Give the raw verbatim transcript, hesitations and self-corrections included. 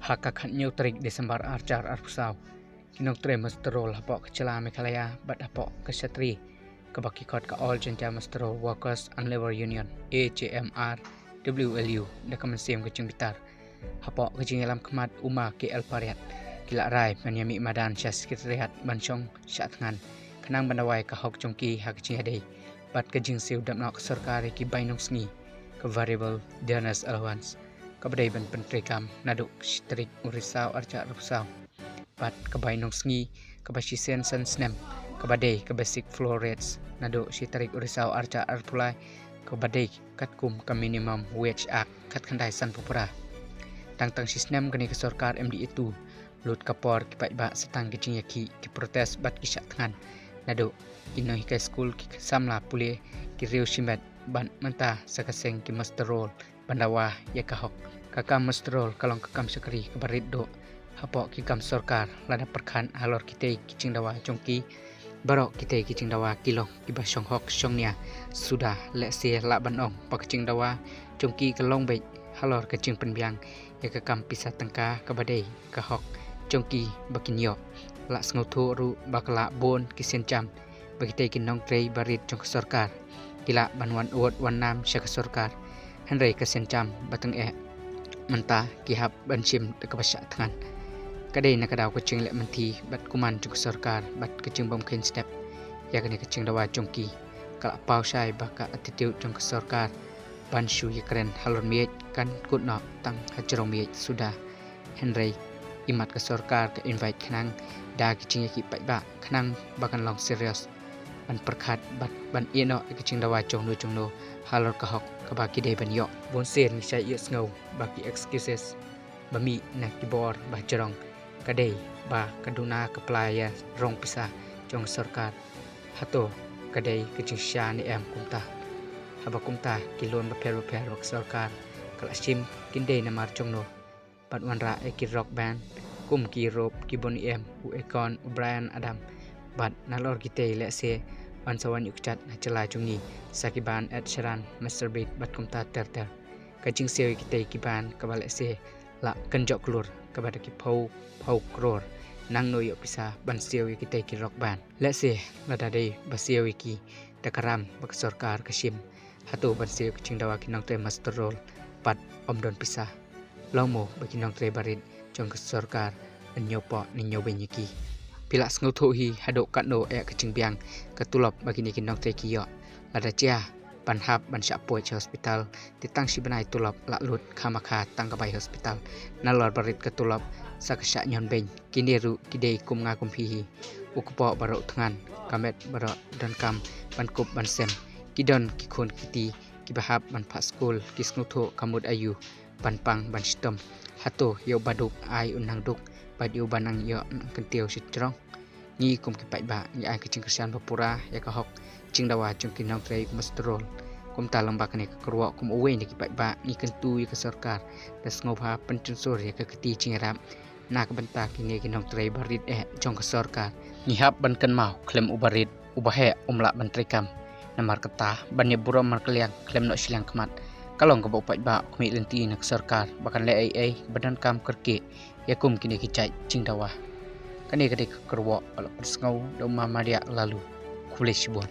Ha ka khatnïew tarik December ar hajar arphew saw, ki nongtrei muster roll hapoh ka jylla Meghalaya bad hapoh ka shatri kaba ki khot ka All Jaiñtia Muster Roll Workers and Labour Union, A J M R W L U, da ka mynsiem ka jingbitar, hapoh ka jingïalam khmat u Ma K L Pariat, ki la rai ban ïamih madan sha Secretariat ban shong shah thngan, khnang ban dawa ïa ka hok jong ki ha ka jingïadei bad ka jingsiew dap noh ka sorkar ïa ki bai nongsngi, ka Variable Donors Allowance, kaba dei ban pyntreikam naduh ka shi tarik u Risaw ar hajar arphew saw, bad ka bai nongsngi kaba shisien san snem, kaba dei ka Basic Floor Rates, naduh shi tarik u Risaw ar hajar arphew lai, kaba dei katkum ka Minimum Wage Act khatkhyndai sanphew phra. Tang tang shi snem kane ka sorkar M D A two, lut ka por ki paidbah sa tang ki jingïakhih, ki protest bad ki shah thngan, naduh ki nonghikai skul, ki samla pule, ki riew shimet, bad mynta sa ka seng ki muster roll ban dawa ïa ka hok. Ka kam muster roll ka long ka kam shakri kaba rit duh hapoh ki kam sorkar, lada pyrkhat halor kitei ki jingdawa jong ki. Baroh kitei ki jingdawa ki long kiba shong hok shong nia suda, lehse lah ban ong ba ka jingdawa jong ki ka long beit halor ka jingpynbiang ïa ka kam pisa tyngka kaba dei ka hok jong ki ba kin ïoh. Lah sngewthuh ruh ba ka lah bun ki sienjam ba kitei ki nongtrei barit jong ka sorkar ki lah ban wan ud wan nam sha ka sorkar, hynrei ka sienjam ba tyngeh mynta ki hap ban shim da kaba shah thngan. Ka dei na ka daw ka jingleh mynthi bad kumne jong ka sorkar bad ka jingbym kheiñ step ïa kane ka jingdawa jong ki. Ka lah paw shai ba ka attitude jong ka sorkar ban shu ïakren halor miej kan kut noh tang ha jrong miej suda. Hynrei imat ka sorkar ka invite khnang da ki jingïakhih paidbah khnang ba kan long serious ban pyrkhat bad ban ïehnoh ïa ka jingdawa jongno jongno halor ka hok kaba ki dei ban ïoh. Bun sien ngi shait ïohsngew ba ki excuses ba mih na ki bor ba jrong ka dei ba ka duna ka pla ïa rong pisa jong ka sorkar. Hato ka dei ka jingshisha ne em kumta? Haba kumta ki loan bapher bapher ba ka sorkar ka la shim kin dei namar jongno? Bad wanrah ïa ki rock band kum ki Europe, ki Boney M, u Akon, u Bryan Adams, bad nalor kitei lehse wan sa wan ïuh kjat na jylla jong ngi sa ki band Ed Sheeran, Mr Big bad kumta ter ter. Ka jingsiew ïa kitei ki band kaba lehse la kynjoh klur kaba da ki phew phew klur. Nangno ïoh pisa ban siew ïa kitei ki rock band? Lehse lada dei ba siew ïa ki da ka ram ba ka sorkar ka shim, hato ban siew ïa ka jingdawa ki nongtrei muster roll pat ym don pisa? Lano mo ba ki nongtrei barit jong ka sorkar yn ñiewpoh ne ñiewbeiñ ïa ki? Phi lah sngewthuh hi haduh katno eh ka jingbiang ka tulop ba kine ki nongtrei ki ïoh. Lada jia ban hap ban shah poi sha hospital, te tang shi bnai tulop la lut khamkha tang ka bai hospital. Nalor barit ka tulop sa ka shah ñion beiñ. Kine ruh ki dei kum nga kum phi hi, u kpoh baroh thngan, ka met baroh donkam ban kup ban sem. Ki don ki khun ki kti kiba hap ban phah skul, ki sngewthuh ka mut aïu ban pang ban shitom. Hato ïa uba duk ai un nang duk bad ïa uba nang ïoh nang kyntiew shajrong? Ngi kum ki paidbah ngi ai ka jingkyrshan ba pura ïa ka hok jingdawa jong ki nongtrei muster roll. Kumta lyngba kane ka kyrwoh kum uwei na ki paidbah ngi kyntu ïa ka sorkar da sngewbha pynkynsur ïa ka kti jingïarap na ka bynta kine ki nongtrei barit eh jong ka sorkar. Ngi hap ban kynmaw khlem uba rit uba heh um lah ban treikam. Namar kata ban ïa burom markylliang khlem noh shiliang khmat ka long kaba u paidbah u khmih lynti na ka sorkar ba kan leh ei ei ba donkam kyrkieh ïa kum kine ki jait jingdawa. Kane ka dei ka kyrwoh ba la pynsngew da u Ma Madiah Laloo. Khublei shibun.